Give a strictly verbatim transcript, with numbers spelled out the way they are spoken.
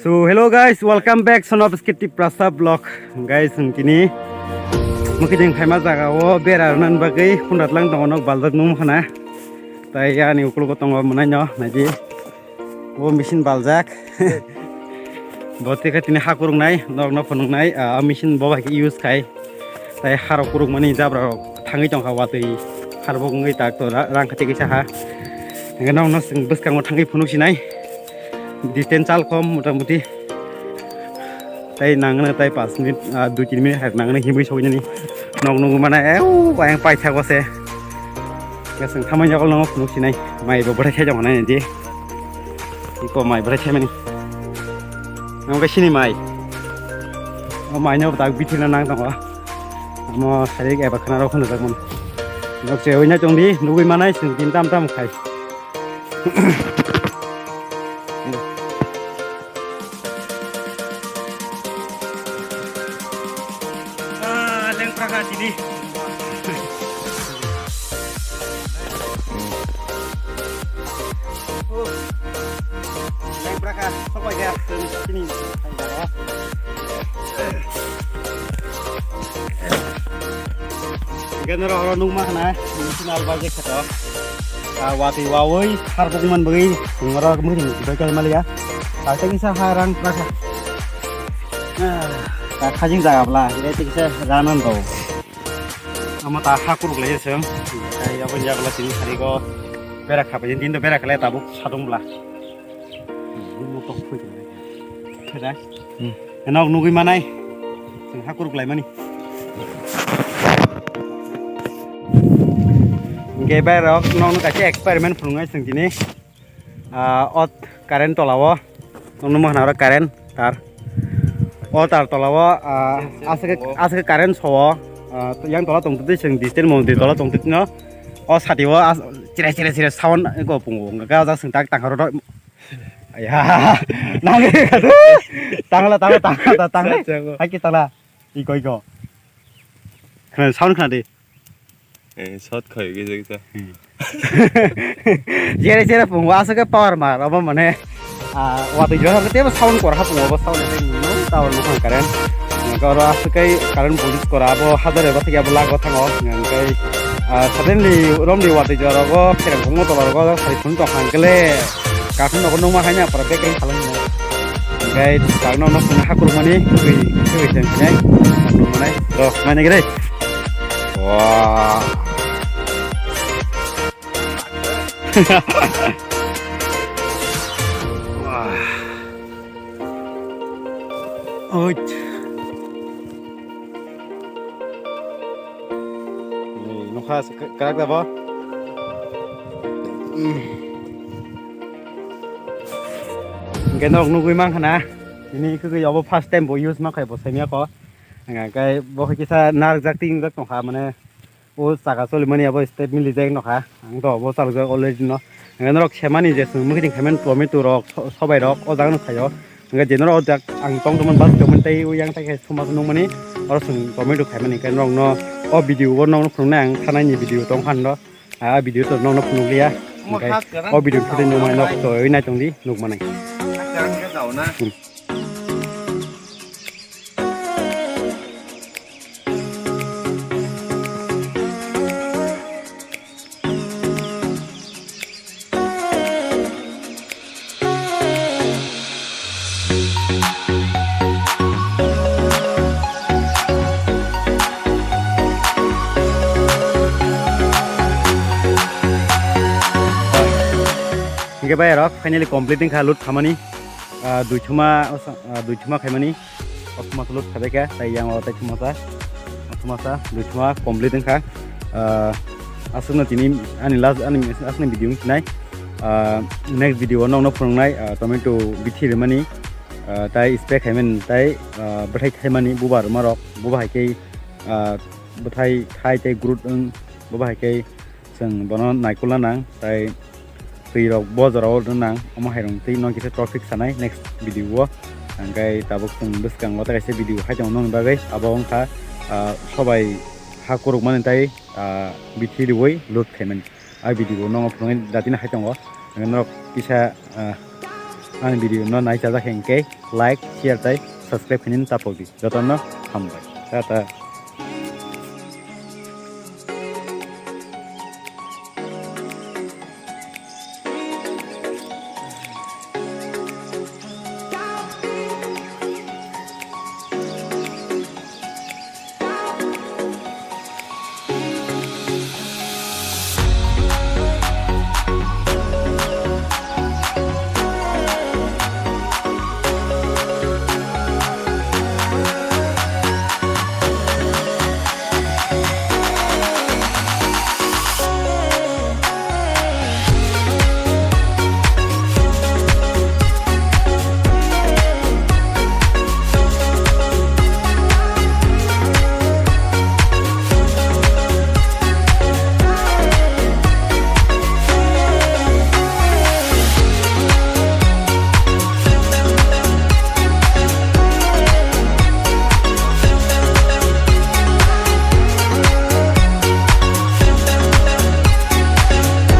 So hello guys, welcome back Son of Skit Tiprasa vlog. Guys, ang tini mukiding khaima jaga o bera rwna bagwi khundra tlang tongo nok baljak nung khana. Tai ani ukulugo tongo mwnai no naidi. Bo machine baljak. Bo tei khe tini ha kurungnai, nok no phunuknai, ah, machine bo bai khe use khai. Tai harok kurukmani jabra rok thangwi tongkha watwi harbo wngwi tak to ra-, rang kha tei kisa ha. Hingke nok no chwng bwskango thangwi phunuk sinai. Distance chal khom mota moti. Tai nangno tai pas minute, ah, dui tin minute hai nangno himwi sogwi nani. Nok nugwi mana, eh, u, ayang paithak o se. Hingke chwng thamani jagol nongo phunuk sinai. Mai bo bwthai khai tongo nai di. Iko mai bwthai khaimani. Nang khe sini mai. O mai no tak bithi na nang tongo. Amo sarik eba khana rok khna jak man. Nok che oina tong di, nugwi manai sing tin tam tam khai. Ah, leng praka sini. Leng praka, sok bai ya, sini, sini. Hingke norok oro nukma khna, national budget khato. Ah, watwi wawi, har bukman bagwi, oro muiring bai kai maliya. Kaisa kisa ha rang praka. Ah, ta khajing jaga bla, ire te kisa ranan do. Amo ta ha kuruk lai seng. Ai abo jaga bla tini sari go. Bera khapa yin din do bera khalai tabuk sadung bla. Mo tok phui. Khada. Hmm. Nok nugwi manai. Seng ha kuruk lai mani. Hingke bai rok nok no kaisa experiment phunuknai seng tini. Ah, ot current tola o. Nokno mohna oro current tar. O tar tola o, ah, aswk, aswk current so o. Ah, yang tola tong twi chwng distance mo di tola tong twi no. O sati o as-, chire chire chire sound ko pungo. Ga ja chwng tak tang ro. Ya. Nang. Tangla tangla tangla tangla. Acha, acha. Hai ki tangla. Iko iko. Khna sound khna di. Eh, shot khai kisa kisa. Jere jere pungo aswk power mar obo mane, ah, watwi jora tebo sound kor ha pungo obo sound tei no tower no phang current. Oro aswk kai current police kora abo hazar eba thik abo lago thango. Hingkai, ah, suddenly romni watwi jora go kereng pungo tola go sai phun tong hangkele. Kaphun nogo nungma haina pora background khalang no. Hingkai tak no no hakur mani twi twi twi twi. Nungmanai. Ro, mane gre. Wah. Wah. Oit. Ni nokha se krak da bo. Hingke nok nugwi mankha na. Tini kwkwi obo first time bo use ma khai bo saimya ko. Hingke bo kisa narwkjak tingjak tongkha mane. O chaka cholimani abo step milijak nokha. Ang to obo chalokjak already no. Hingke norok semani je chwng mwkhitwng khaimani tomato rok, so-, sobai rok o jaga no khaio. Hingke je norok o jak ang tong tongmani bus tongmani tei o yang tai khe suma nungmani oro chwng tomato khaimani hingke norokno o video o norokno phunuknai ang thanai ni video tong khan do. A video to norokno phunukliya. Hingke o video phutwi nungmani norok to nai tongdi nukmani. Hmm. Hingke bai rok finally complete wngkha load khamani. Ah, dui thuma, ah, dui thuma khaimani. O thuma load khabai kha, tai yang o tai thumasa. O thumasa, dui thuma complete wngkha. Ah, aswkno tini ani last, ani aswkni video wngsinai. Ah, next video o nokno phunuknai, ah, tomato bithi rwmani. Ah, tai spray khaimani, tai, ah, bwthai khaimani bubar rwmarok, bubar hai khe, ah, bwthai khai tei growth wng, bubar hai khe. Chwng bono naikolna nang, tai twi rok bo jora o rwna nang, omo hai rong twi no kisa topic sanai next video o. Hingke tabuk chwng bwskango ta kaisa video hai tongo nokni bagwi, abo wngkha, ah, sobai ha kurukmani tai, ah, bithi riwi load khaimani. A video no phunugwi datino hai tongo. Hingke norok kisa, ah, Ani video no nai chajak hingke like, share tai subscribe hinwi tapok di. Jotono hambai. Tata.